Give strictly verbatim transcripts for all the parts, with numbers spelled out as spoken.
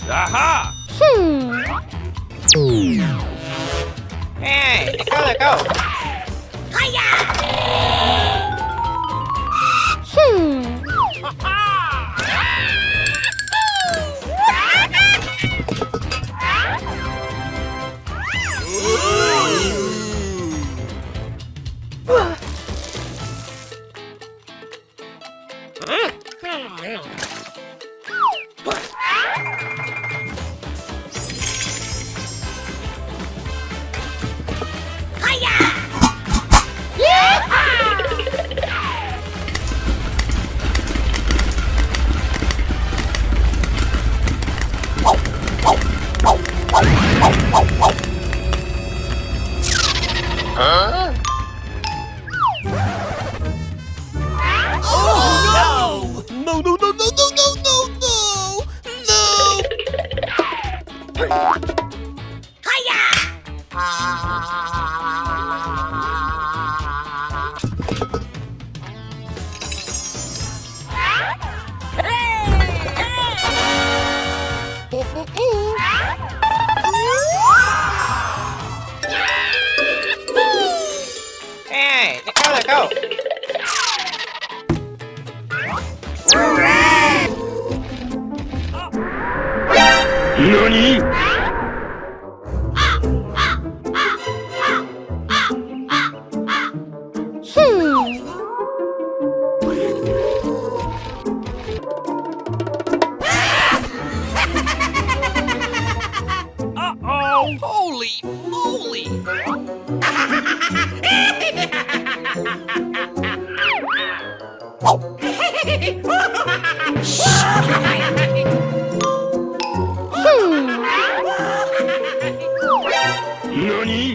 Aha! Hmm. Hey, go, go. Hmm. Huh? Oh, no! No, no, no, no! No! Hiya! Hey, let go, let go. Nani? Hmm. Uh-oh! Holy moly! Hmm. Nani?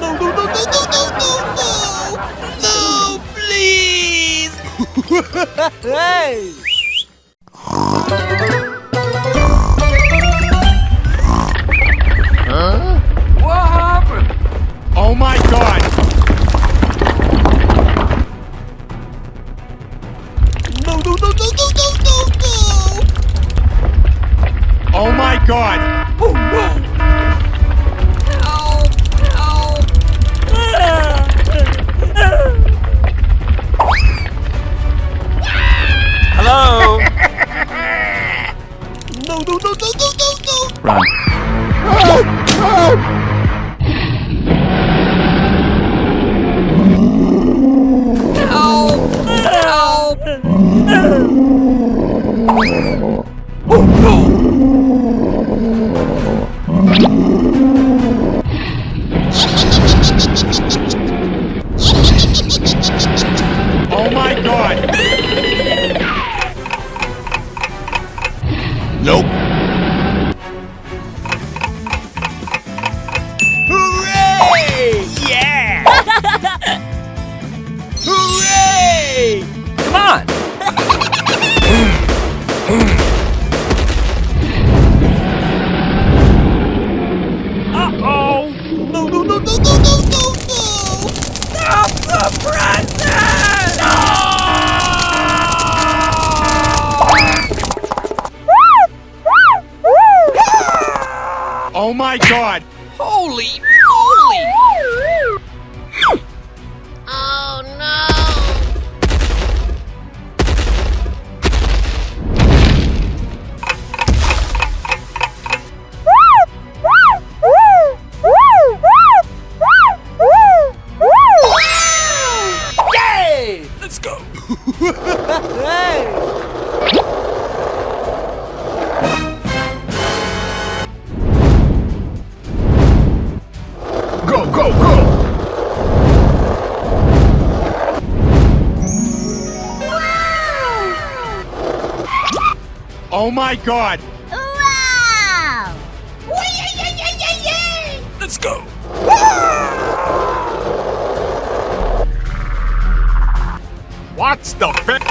No, no, no, no, no, no, no, no! No, please! Hey! Huh? What happened? Oh my God! No, no, no, no! Oh my God! Oh no! Help! Help! Hello? No, no, no, no, no, no, no! Run. Help! Help! Oh, no! Oh my God! Nope. Hooray! Yeah! Hooray! Come on! Uh-oh! No, no, no, no! Stop the presses! No! Oh my God! Holy moly! Oh no! Yay! Let's go! Go, go, go! Oh my God! Wow! Let's go! What's the big?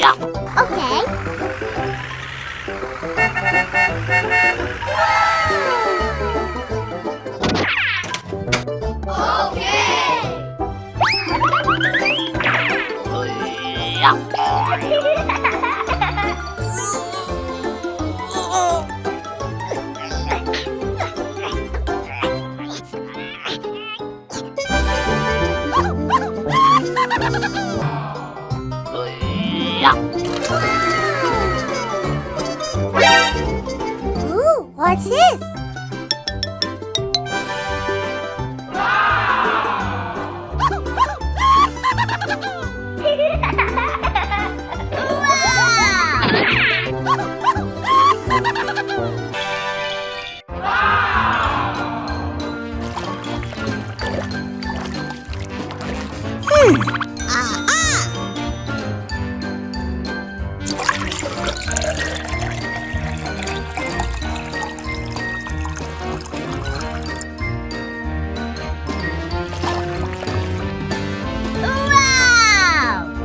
Okay. Ooh, what's this? Hmm. Aha! Wow!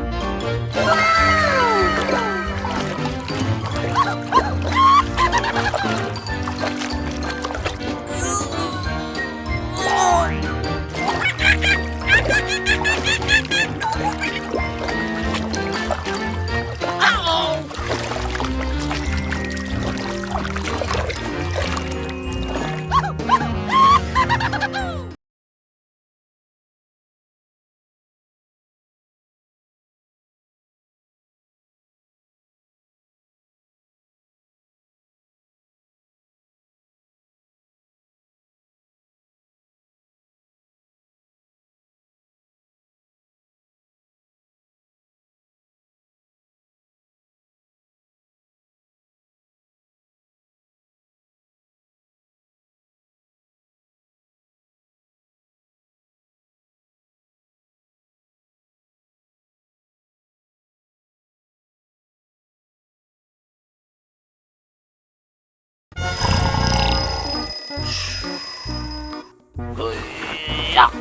Wow!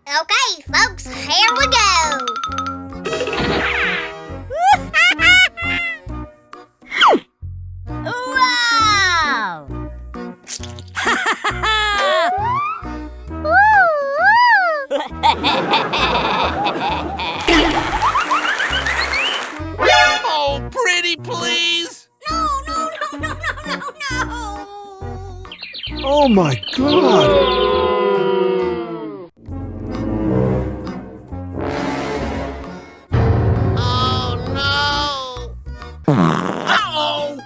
Okay, folks, here we go. Wow! Oh, pretty please! No, no, no, no, no, no, no! Oh my God! Oh, no! Uh-oh!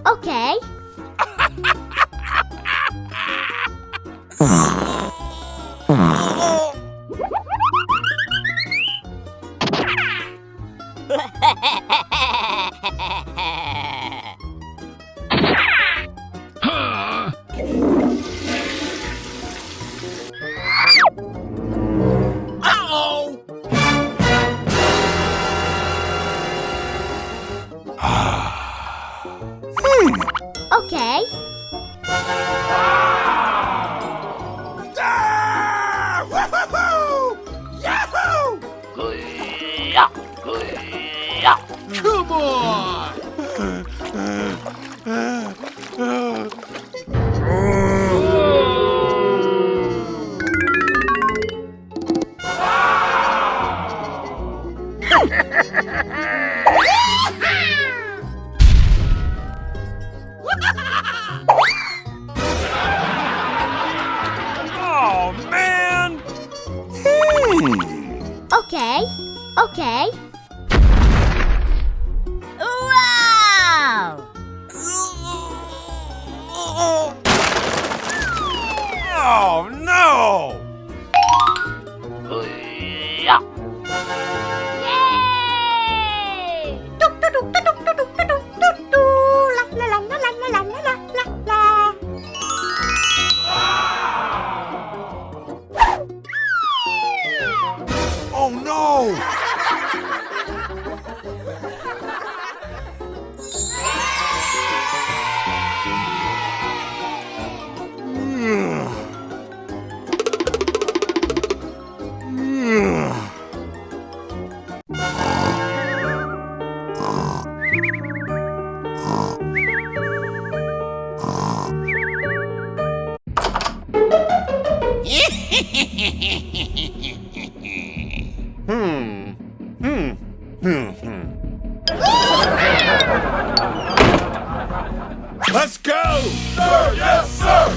Okay. Uh-oh! Hmm. Okay. Ah! Woohoo! Yahoo! Come on! Oh, man! Hmm. Okay, okay. Wow! Oh, no! Yay! Oh, no! Hmm. Hmm. Hmm. Hmm. Let's go! Sir, yes, sir!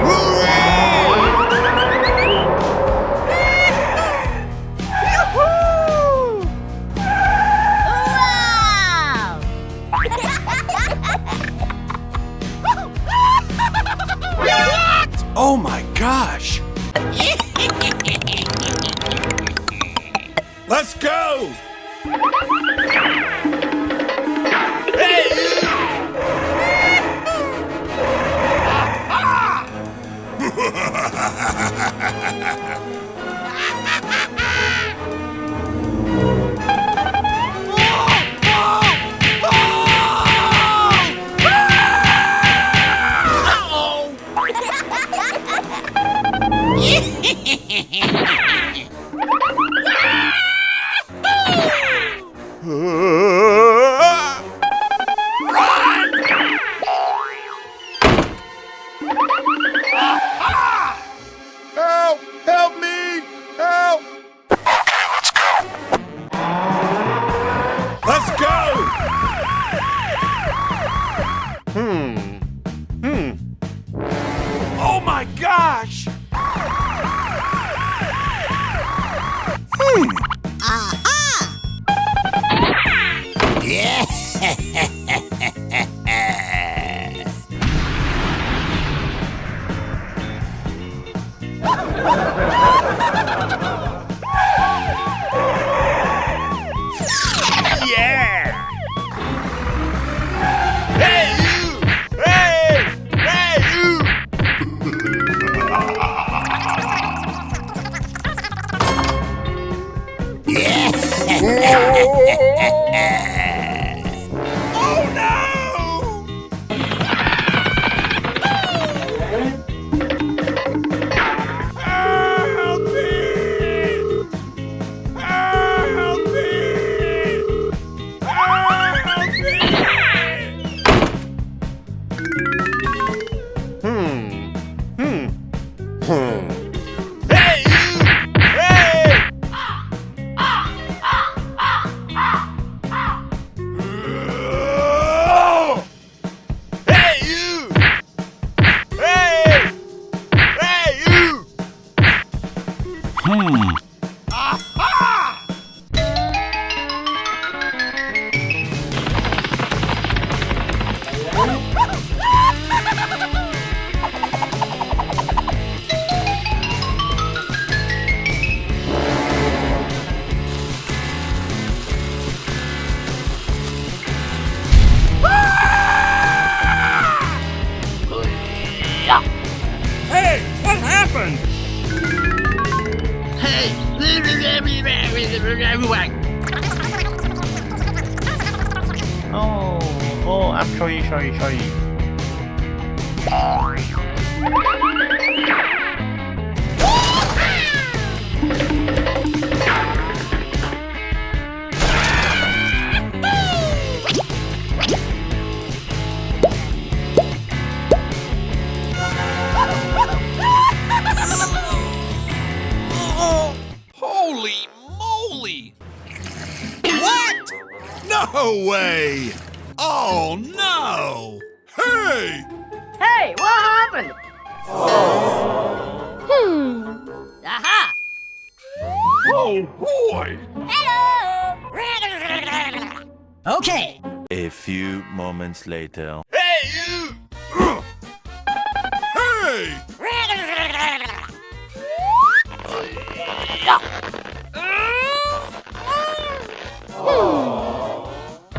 Hooray! Hooray! Yoo-hoo! Wow! Oh my gosh! Let's go! Hey! Help! Help me! Help! Okay, let's go! Let's go! Hmm. Hmm. Oh my gosh! Hmm. Aha! Yeah! Yeah! Hey, you! Hey! Hey, you! Oh, no! Help me! Help me! Help me! Hmm. Hmm. Hmm. Hey, you! Hey! Hey, you! Hey! Hey, you! Hmm. Aha! Hey, what happened? Hey! Oh, oh, I'm sorry, sorry, sorry. Holy moly! What? No way! Oh, no! Hey! Hey, what happened? Hmm. Aha! Oh, boy! Hello! Okay. A few moments later. Hey, you! Hey!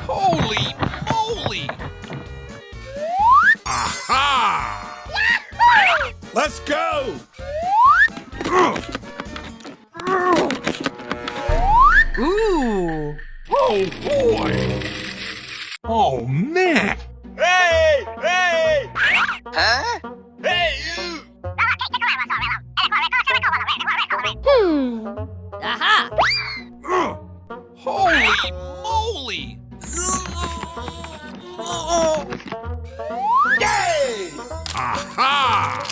Holy moly! Aha! Let's go! Ooh. Oh, boy. Oh, man. Hey! Hey! Huh? Hey, you! Hmm. Aha! Holy moly! Aha!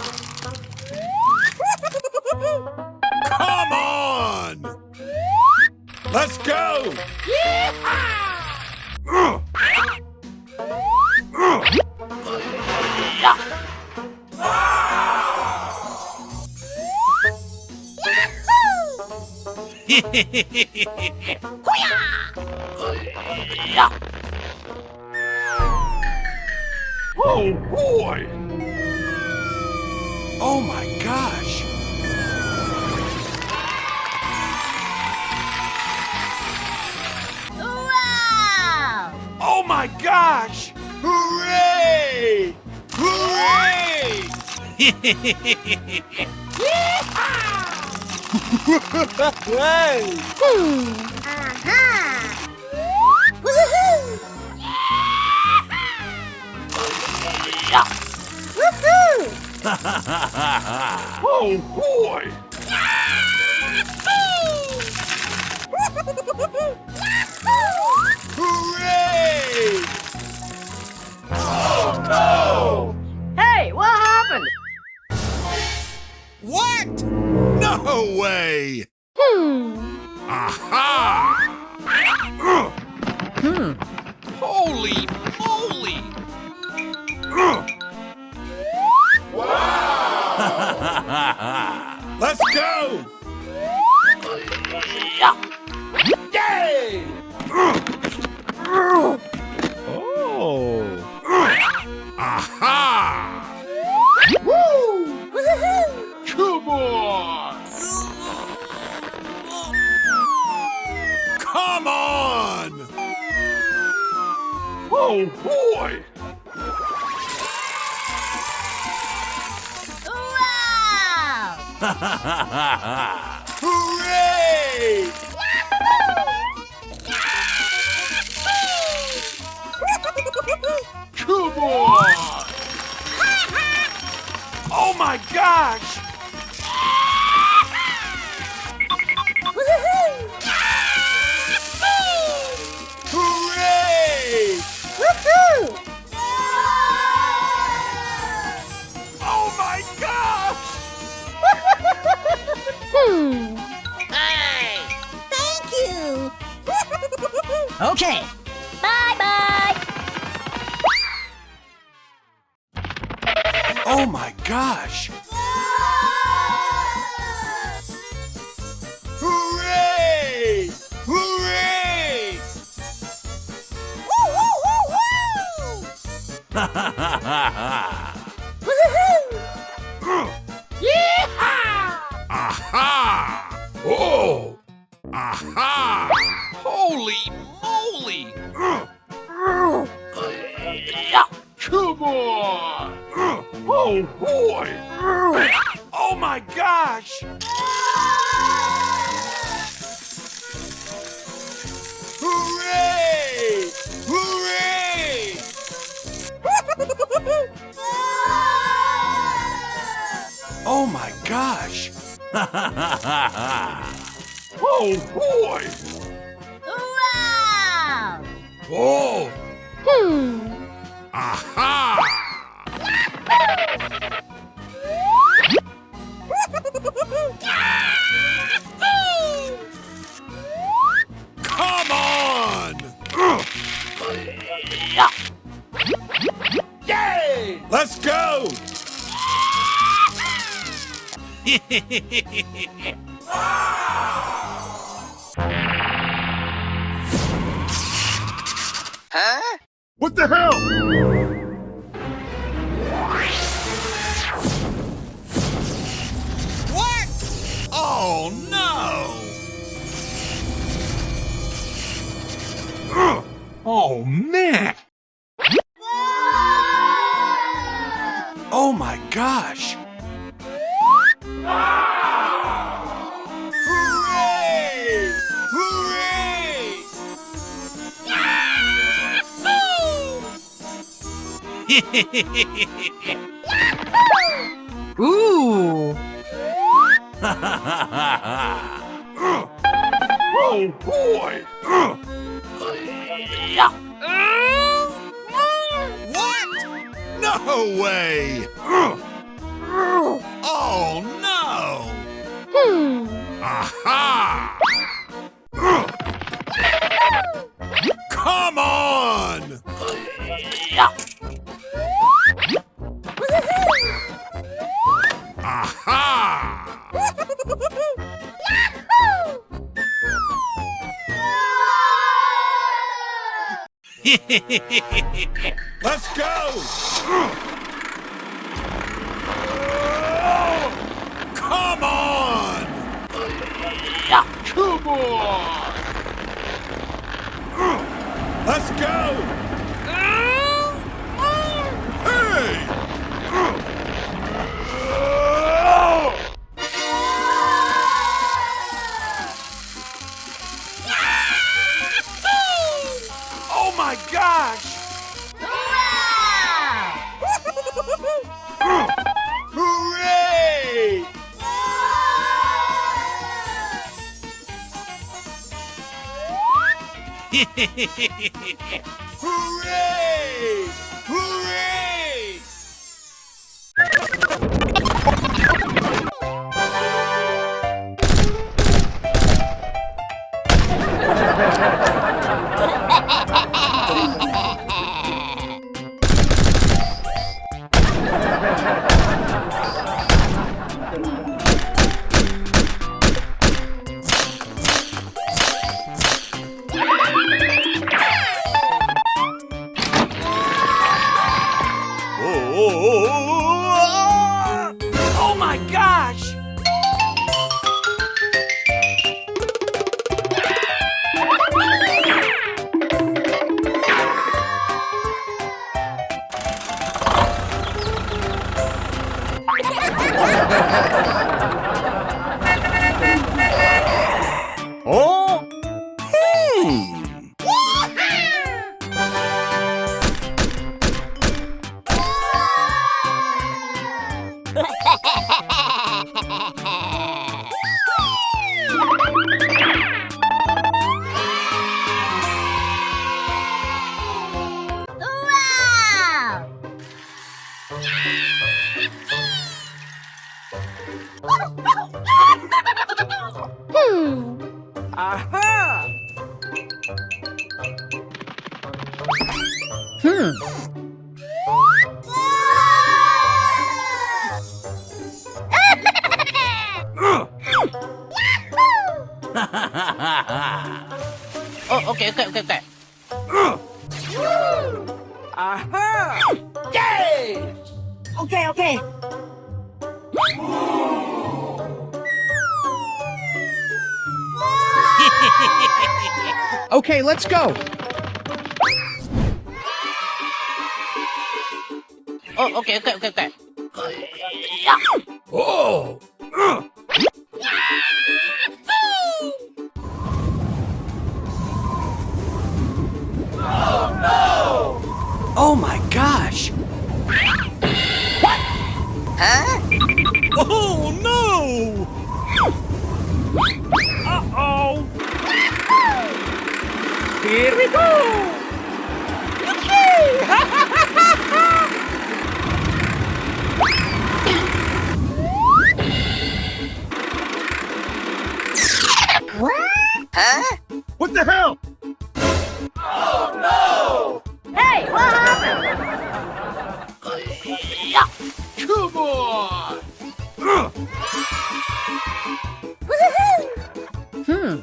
Come on! Let's go! Oh boy! Oh my gosh! Wow! Oh my gosh! Hooray! Hooray! Hey! Hmm. Aha! Woohoo! Woohoo! Oh boy! Hooray! Oh no! Hey, what happened? What? No way! Hmm. Aha! Hmm. Holy moly! Wow! Let's go! Yay! Oh! Aha! Woo! Woohoo! Come on! Come on! Oh boy! Wow! Hooray! Come on! Oh my gosh! Hooray! Woohoo! Oh my gosh! Hmm. Hey! Thank you! Okay. Bye-bye! Oh my gosh! Hooray! Hooray! Woo, woo, woo, woo! Woohoo! Yeehaw! Aha! Oh! Aha! Holy moly! Come on! Oh boy! Oh my gosh! Hooray! Hooray! Oh my gosh! Oh boy! Wow! Oh! Hmm. Aha! Come on! Yay! Let's go! Huh? What the hell? What? Oh no! Oh man! Oh my gosh! Hooray! Hooray! Ooh! Oh boy! What? No way! Oh no! Hmm. Aha! Come on! Aha! Let's go! Come on! Come on! Let's go! Hey! Oh my gosh! Hurrah! Hooray! Hooray! Hooray! Oh my gosh! Oh? Hmm. Wow! Hmm. Aha! Hmm. Oh, okay, okay, okay, okay. Aha! Yay! Okay, okay. Okay, let's go. Oh, okay, okay, okay, okay. Oh! Oh my gosh! What? Huh? Oh no! Uh-oh! Here we go! What? Huh? What the hell? Oh no! Hey, what happened? Come on! Hmm.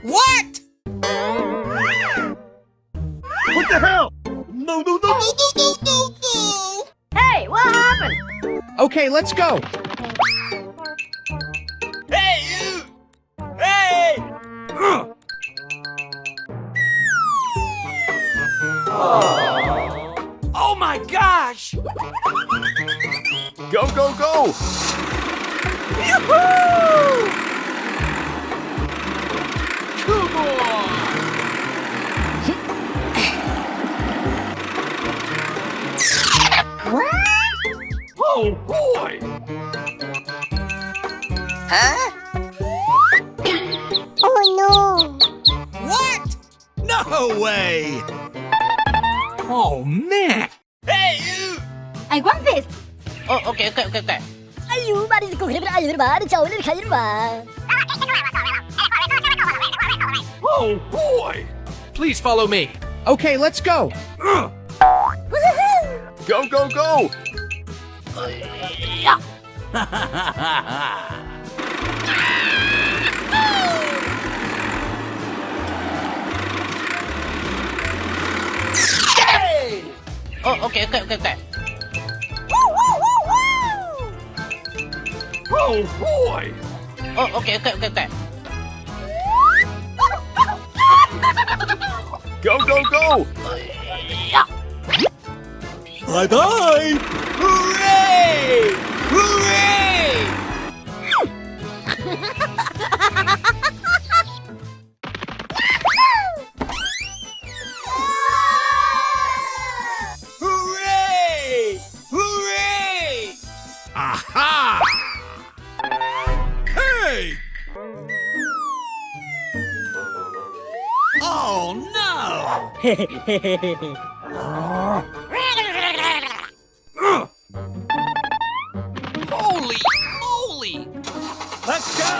What? What the hell? No, no, no, no, no, no, no, no! Hey, what happened? Okay, let's go. Hey, you! Hey! Oh my gosh! Go, go, go! Yoo-hoo! Come on! What? Oh boy! Huh? Oh no! What? No way! Oh man! Hey, you! I want this! Oh, okay, okay, okay, okay. Oh boy! Please follow me. Okay, let's go. Go, go, go! Oh, okay, okay, okay, okay. Oh boy! Oh, okay, okay, okay, okay. Go, go, go! Bye bye! Hooray! Hooray! Hooray! Hooray! Aha! Hey! Oh no! Holy moly! Let's go!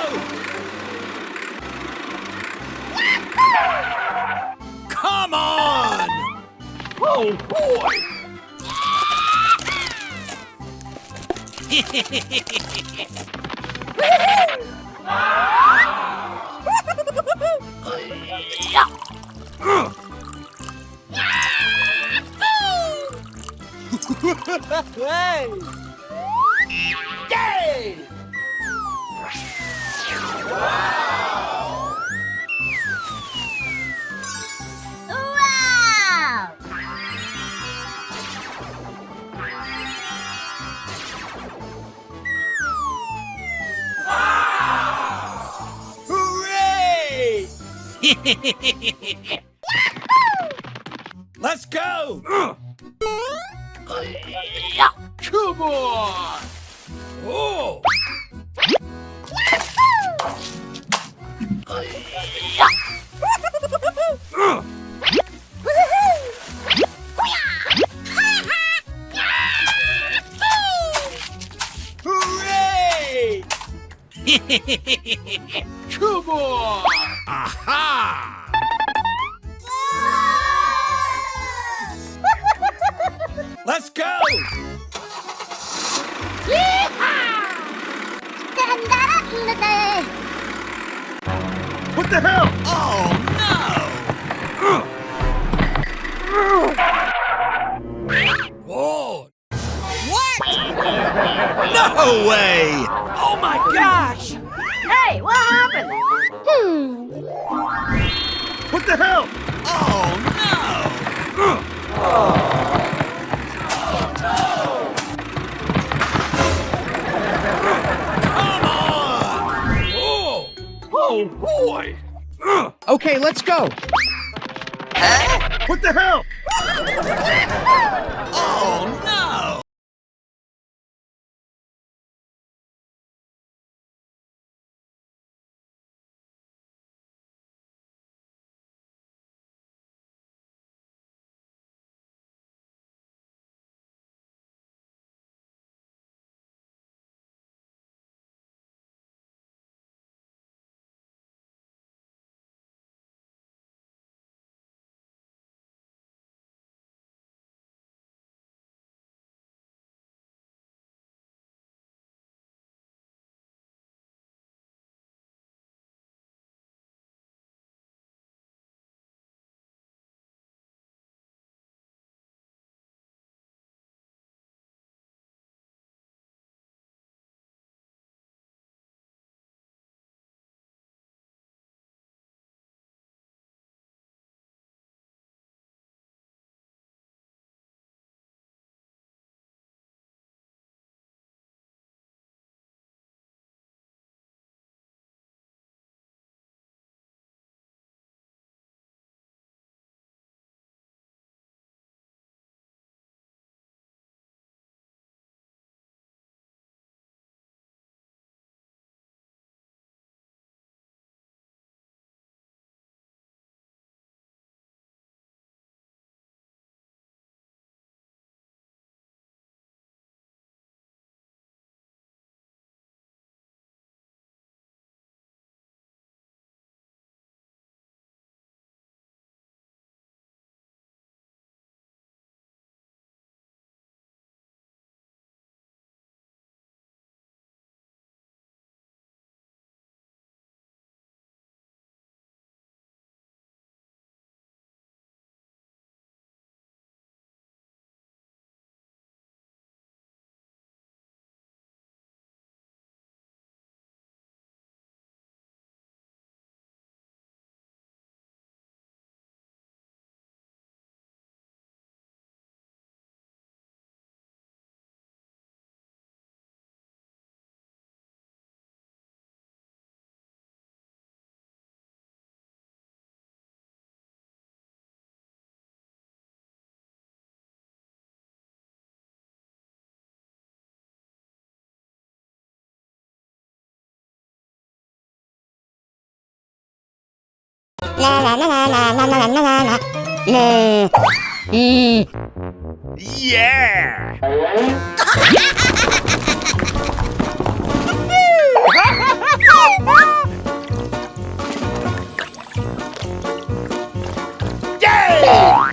Come on! Oh boy! Hey! Yay! Wow! Hooray! Let's go! Come on! Oh! Hooray! Come on! Aha! Let's go! Yeehaw! What the hell? Oh no! Whoa! What? No way! Oh my gosh! Hey, what happened? Hmm. What the hell? Oh no! Come on! Oh! Oh boy! Okay, let's go. Huh? What the hell? Oh no! Yeah! Yay!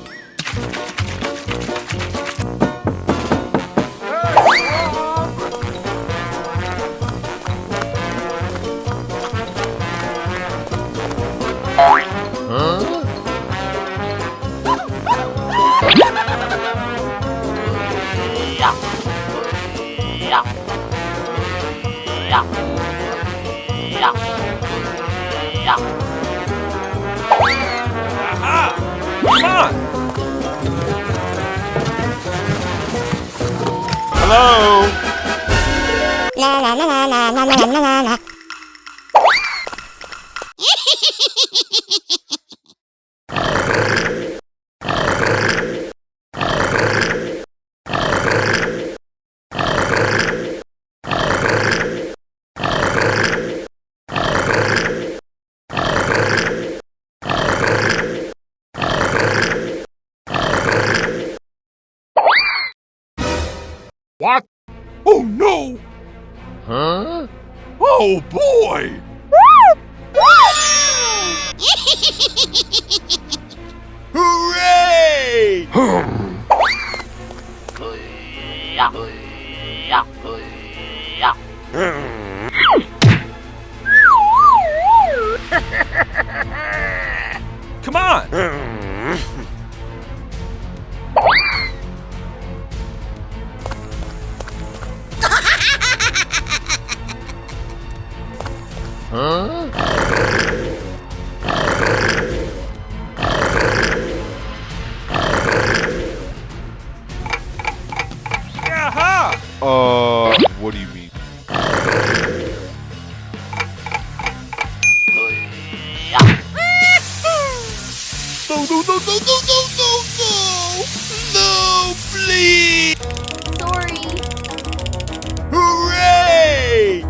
Huh? Aha! Come on! Hello? What? Oh no! Huh? Oh boy! Hooray! Come on! Huh? Aha! Uh, what do you mean? No, no, no, no, no, no, no, no! No, please! Sorry. Hooray!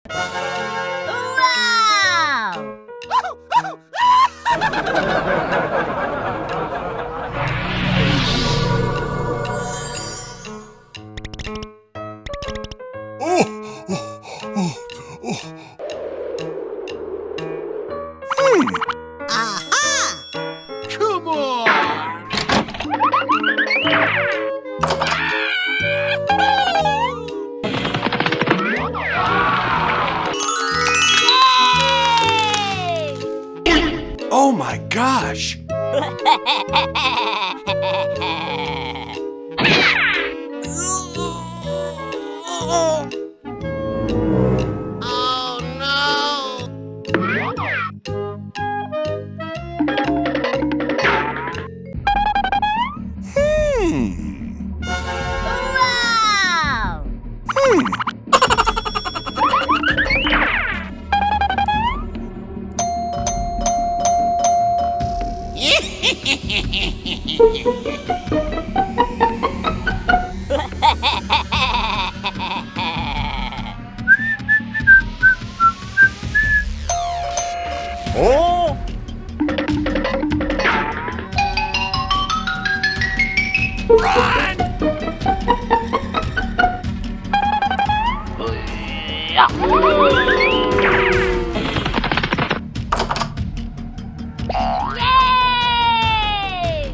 Wow! Oh, oh, oh, oh, oh. Hmm. Aha! Come on! Yay! Oh my gosh! Oh no! Hmm. Wow! Hmm. Oh! Run! Yay!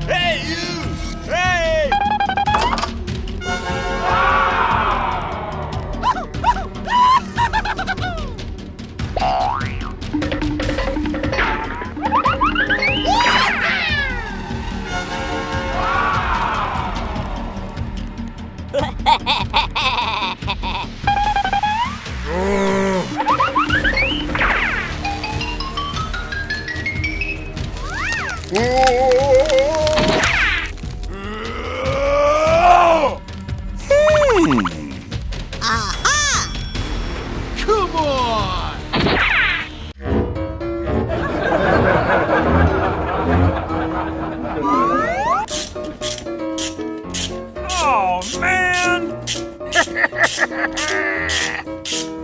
Hey, you! Hey! Hmm. Aha! Come on! Oh, man!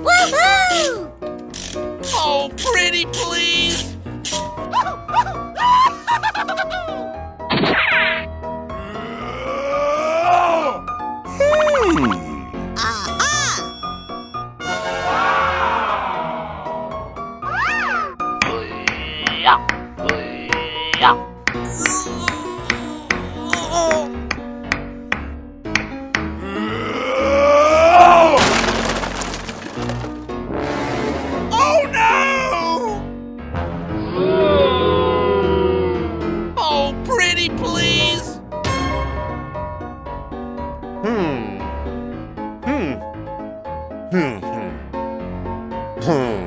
Woohoo! Oh, pretty please! Hmm. Aha! Oh, no! Oh, pretty please! Hmm. Hmm. Hmm, hmm. Hmm.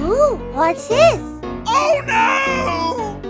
Ooh, what's this? Oh no!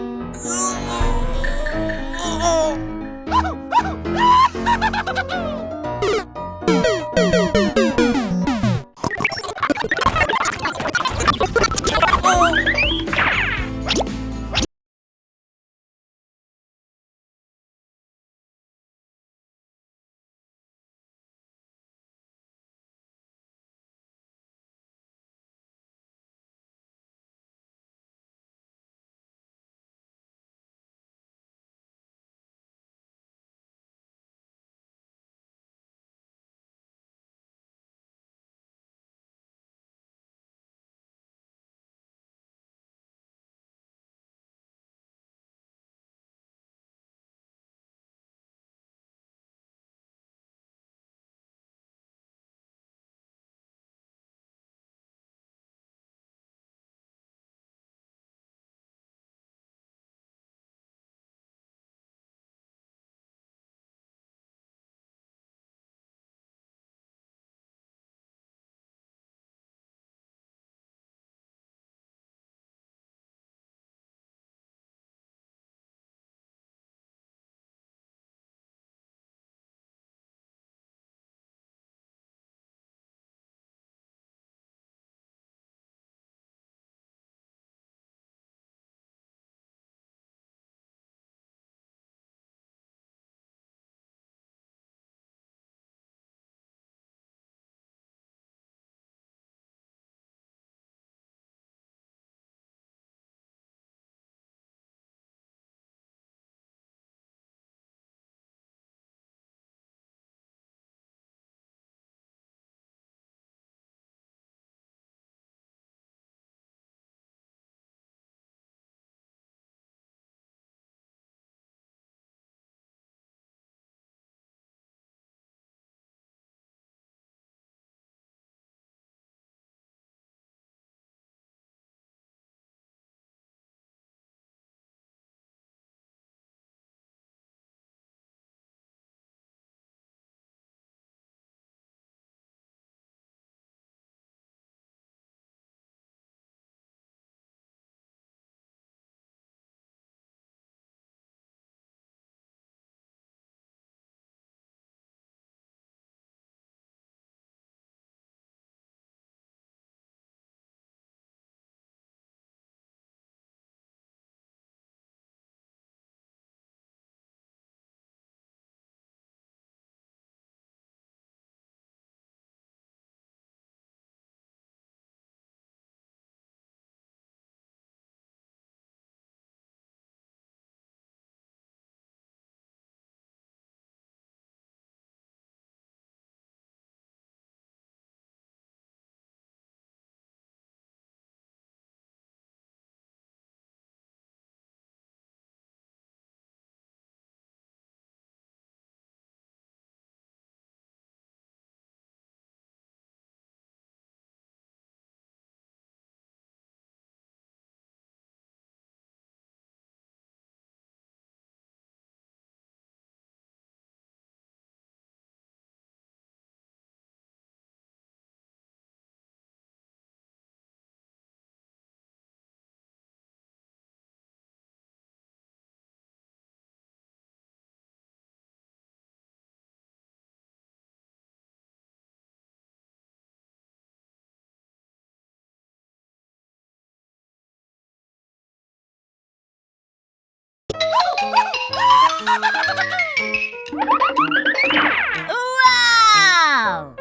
Wow!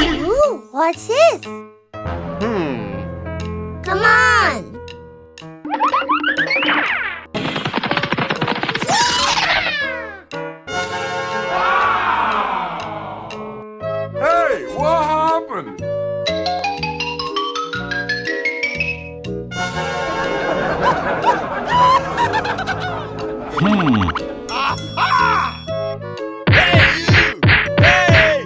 Ooh, what's this? Hmm. Come on! Hey, what happened? Hmm. Aha! Hey, you! Hey!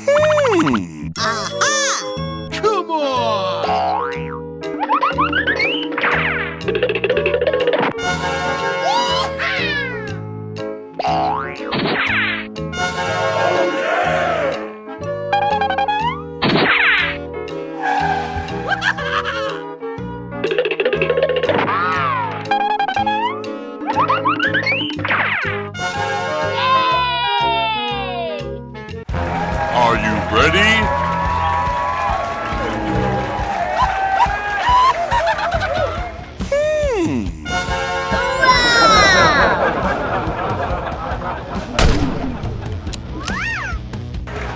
Hmm. Aha! Come on! Are you ready? Hmm.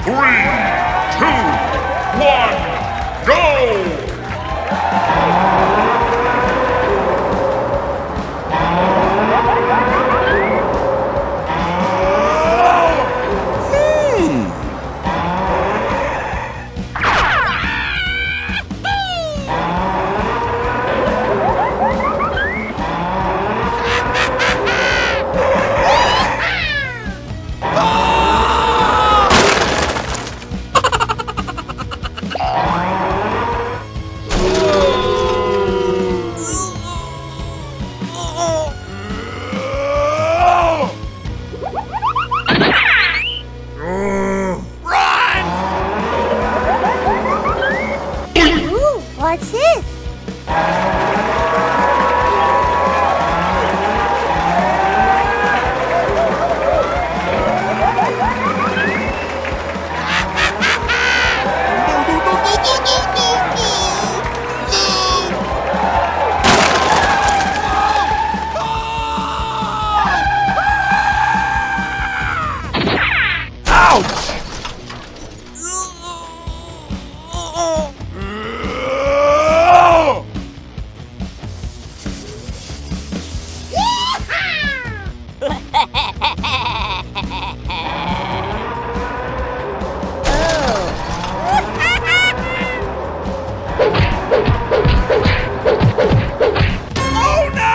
Three, two, one, go! Hmm. Run! Ooh, what's this? Ouch! Oh no!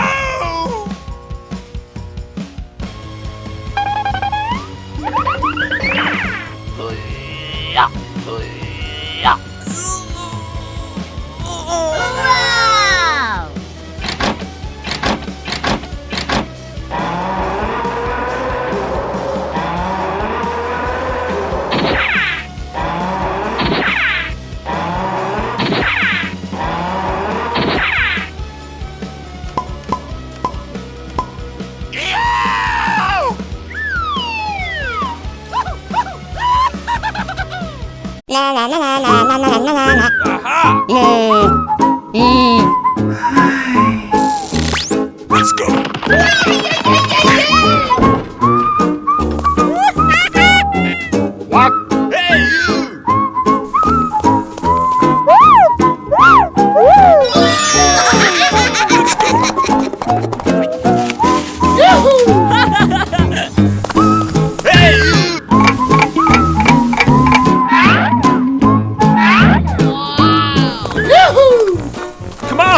Aha! Mm. Mm. Let's go! What? Hey, you! Come on!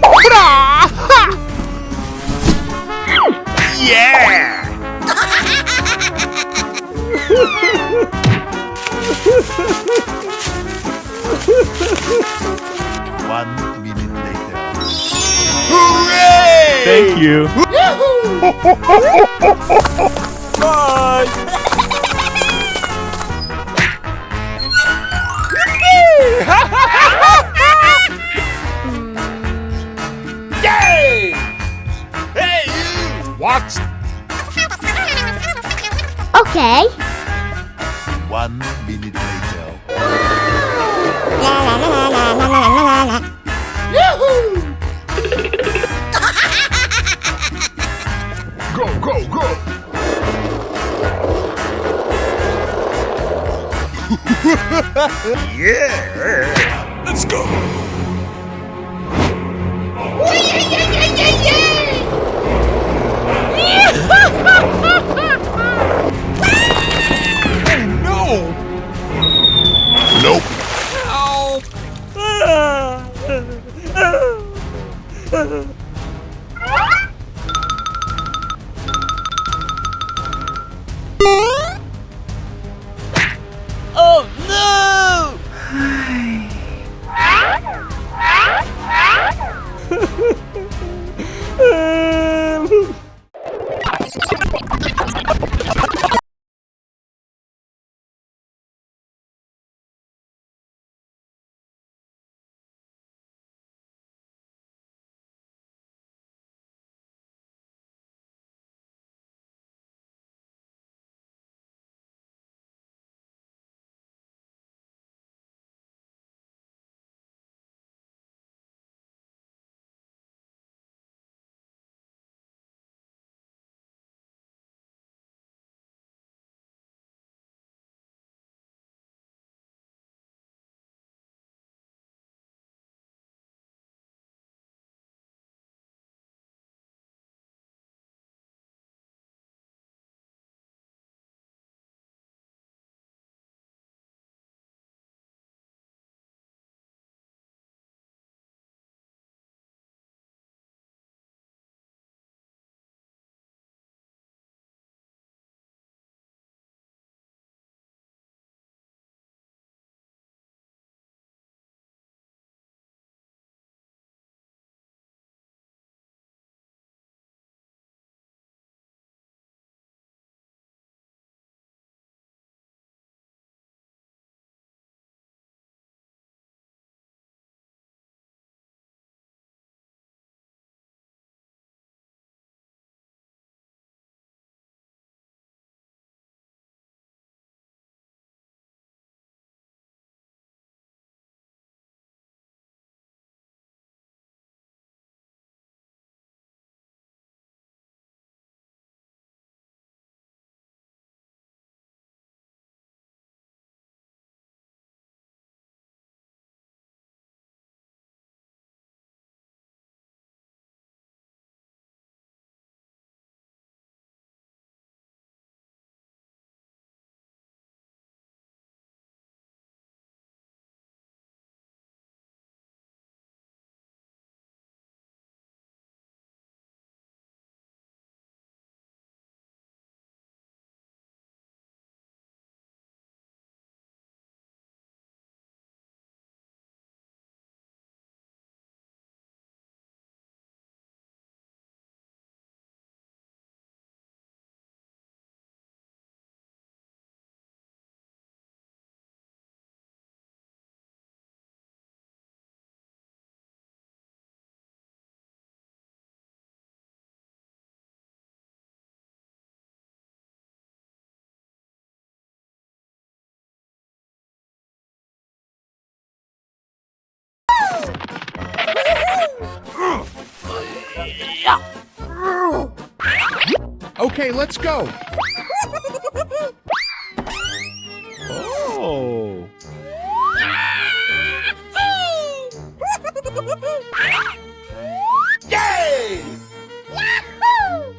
Hurrah! Ha! Yeah! One minute later. Hooray! Thank you. Bye. Yay! Hey, you! What? Okay. One minute later. Yoo-hoo! Go, go, go! Yeah! Let's go! Oh, no! Nope. Ow. Oh, no! Okay, let's go. Oh. Yay! Yahoo!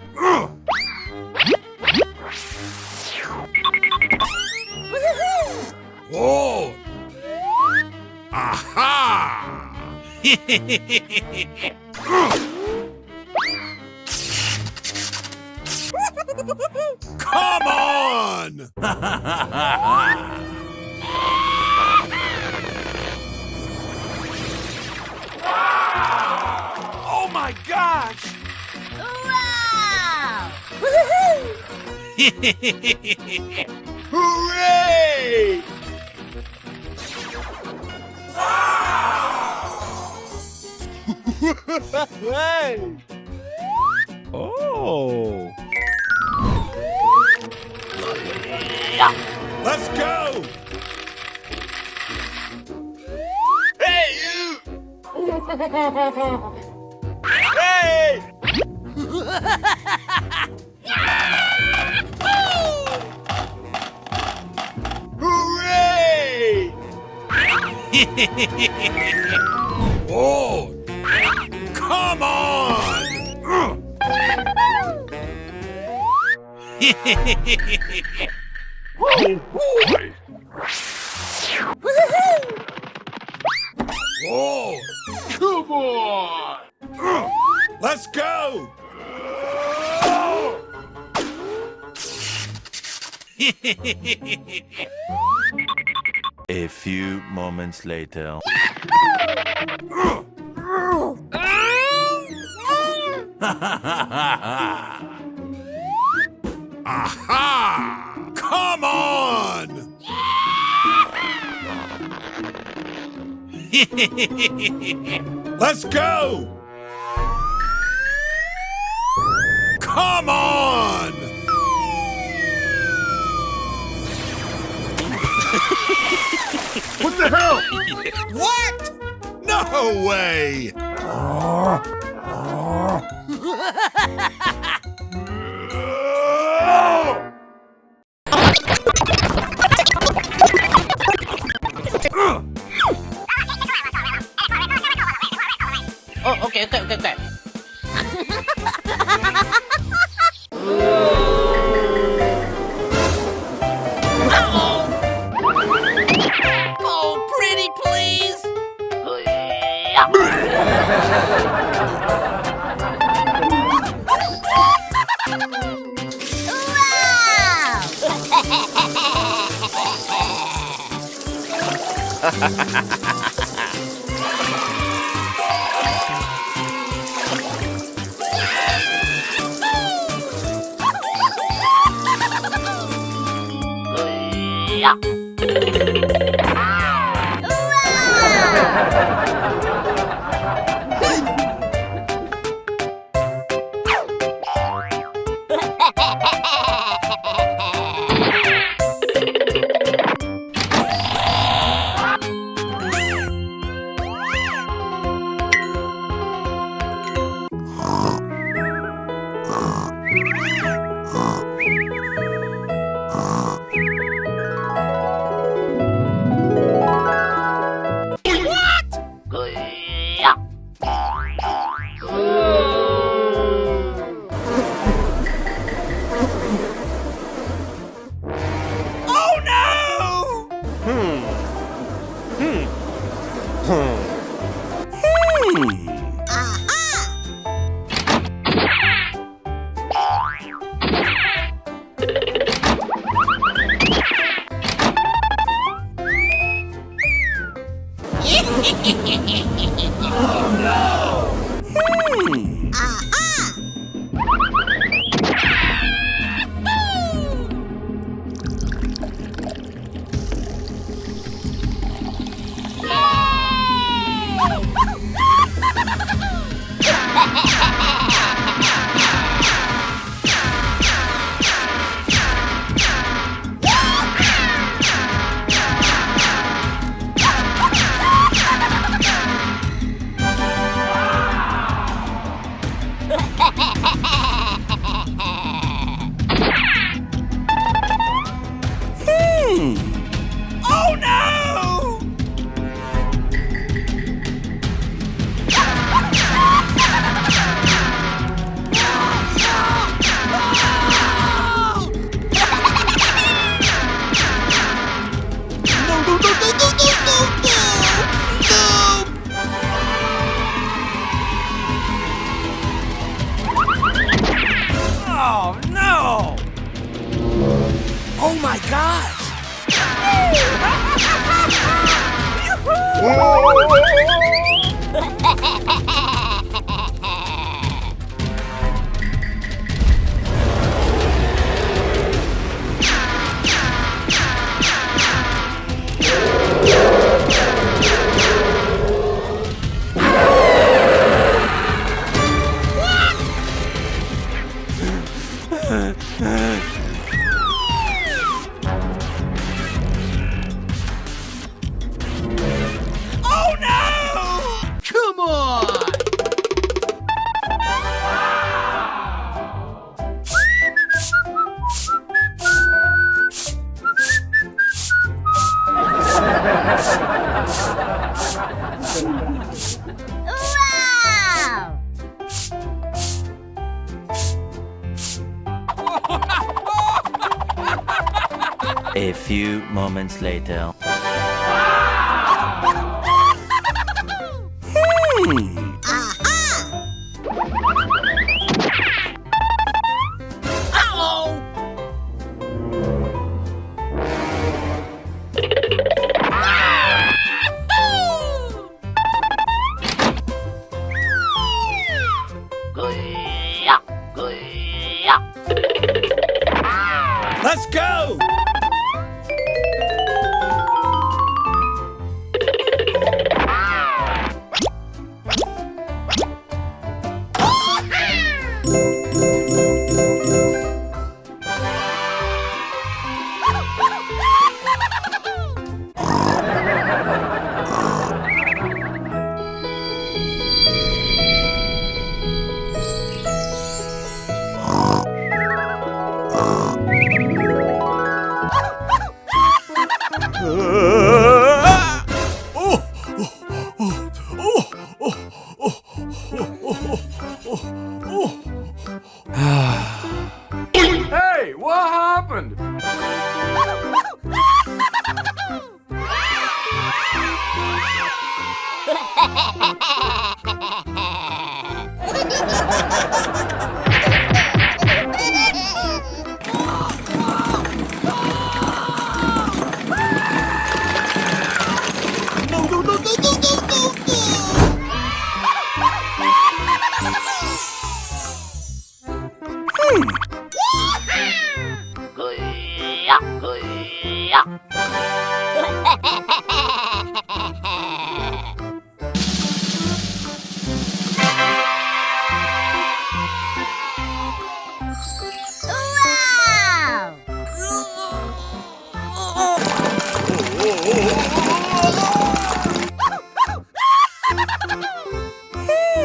Woohoo! Oh! Come on! Oh my gosh! Wow! Woohoo! Hooray! Hey! Oh. Let's go! Hey, you! Hey! Hooray! Oh, come on! Oh, boy! Woohoo! Oh, come on! Let's go! A few moments later. Aha! Come on! Let's go! Come on! What the hell? What? No way! Oh, okay, okay, okay, okay. Oh, pretty please. Wow! Oh no! Hmm. Hmm. Hmm. Hmm. Aha! Oh no! Hmm. Aha! Hmm. Oh no! No, no, no, no, no, no, no, no! No! Wow! A few moments later. Hmm. Aha! Uh-oh! Let's go! Hey, what happened?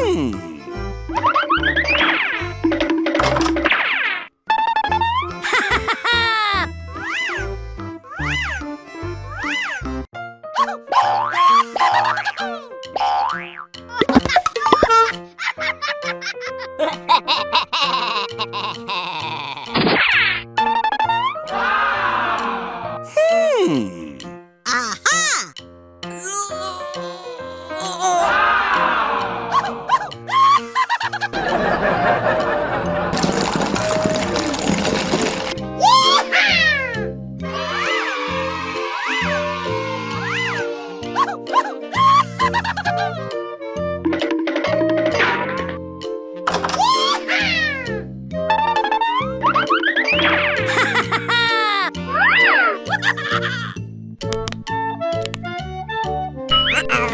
Hmm. Wow! Hmm. Hmm. Aha!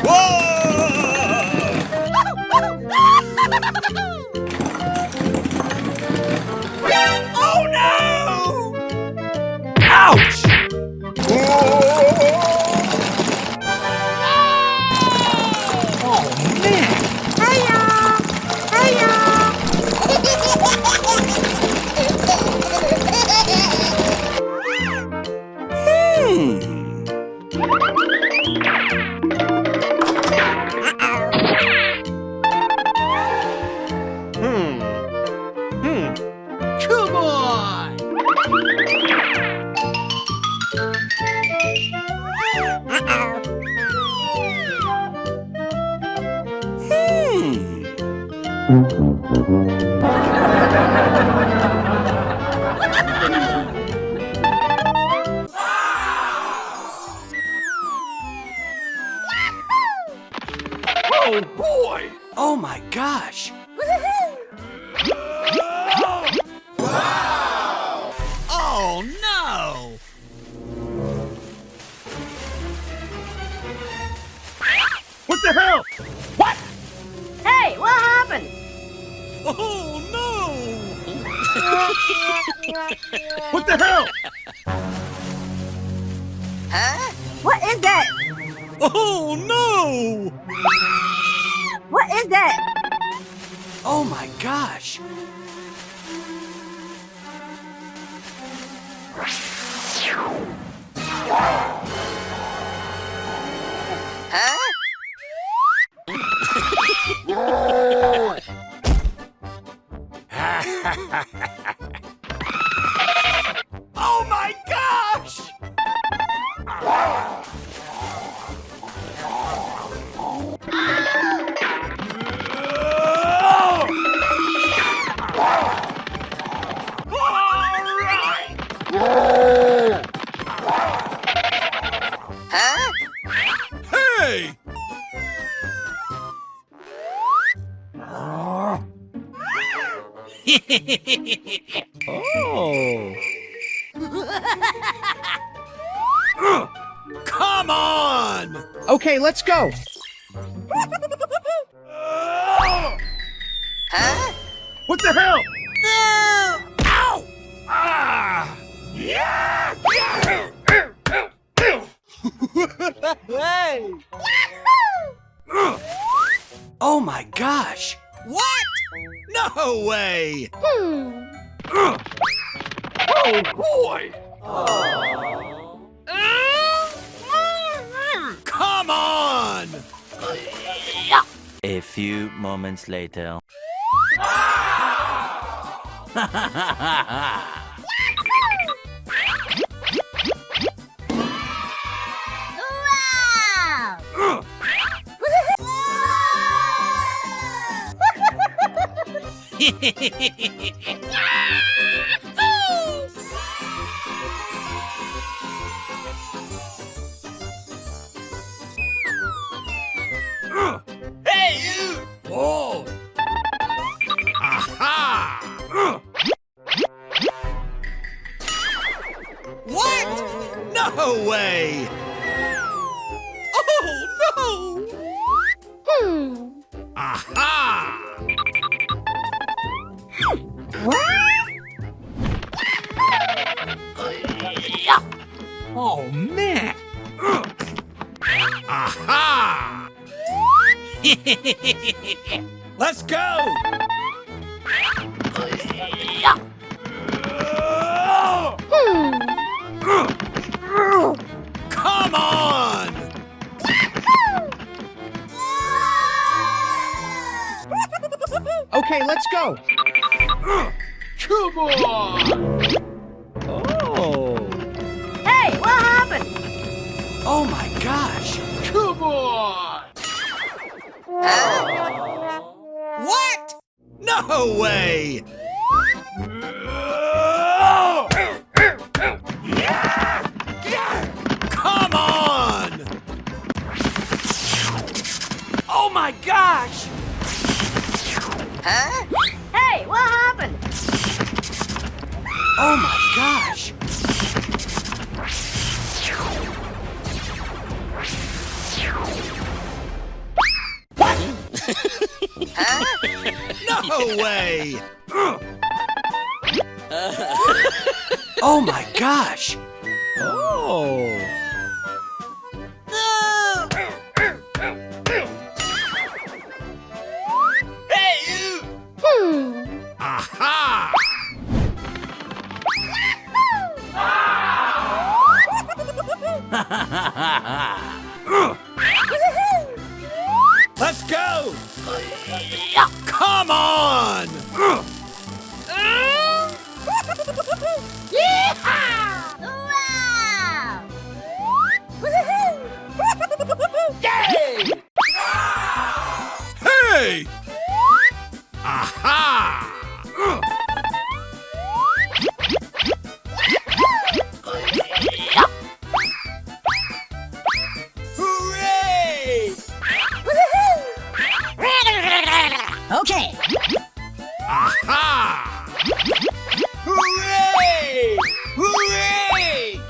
Whoa! Oh, no! Ouch! Oh, man! Hiya! Hiya! Hmm. Hmm. Hmm. Come on! Hmm. Oh, boy! Oh, my gosh! Wow! Oh, no! What the hell? What? Hey, what happened? Oh, no! What the hell? Huh? What is that? Oh, no! What is that? Oh, my gosh! Huh? Oh my gosh! Huh? Hey! Oh. Come on! Okay, let's go. Huh? What the hell? No! Ow! Ah! Yeah! Hey! Oh my gosh! What? No way! Hmm. Oh boy! Come on! A few moments later. Wow! Hey, you! Oh! Aha! What? No way! Oh, no! Hmm. Aha! What? Oh, man! Aha! Let's go! Hmm. Come on! Okay, let's go. Come on! Oh. Hey, what happened? Oh my gosh! Come on! Huh? What? No way! Come on! Oh my gosh! Huh? Hey, what happened? Oh my gosh! What? Huh? No way! Oh my gosh! Oh! Hey, you! Hmm. Aha! Let's go! Come on! Yeehaw! Wow! Yay! Hey! Aha! Hooray! Okay. Aha! Hooray! Hooray!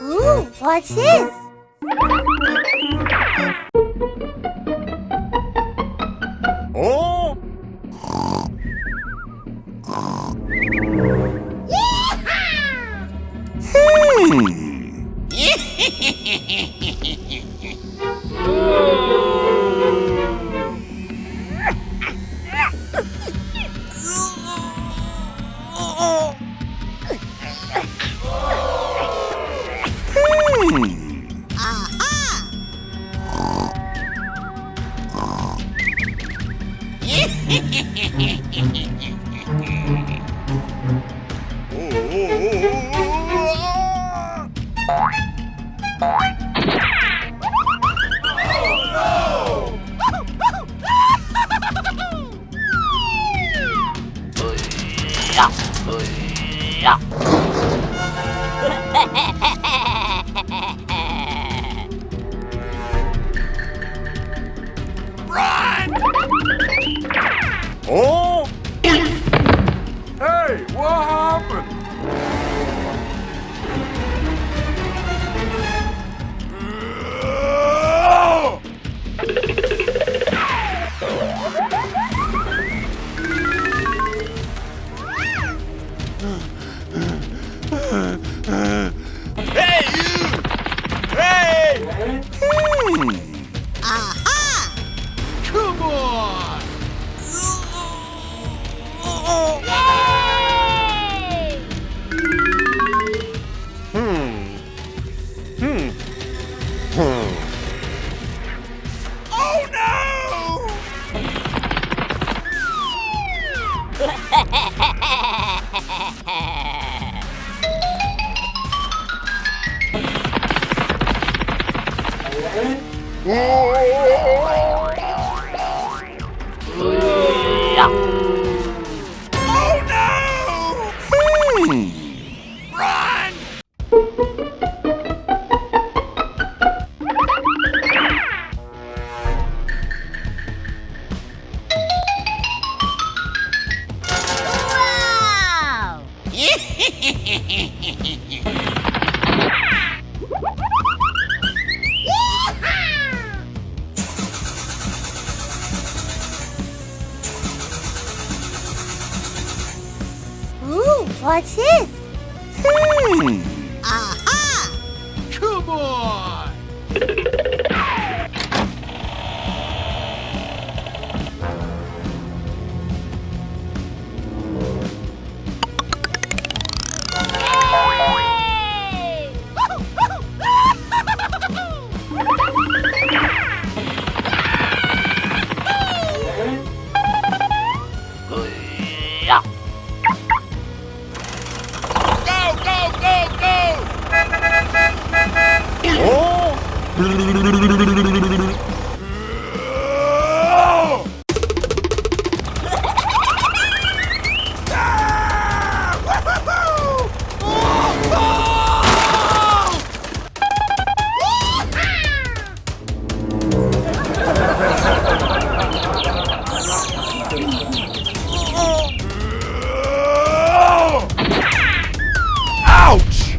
Ooh, what's this? Oh? Hmm. Hmm. Aha! Run! Oh? Hey, what happened? Hey, you! Hey! Hmm. Aha! Come on! Yay! Hmm. Hmm. Hmm. Oh no! Oh no! Hmm. Run! Wow! Ooh, what's this? Hmm. Aha! Come on! Go, go, go, go! Oh! Ouch!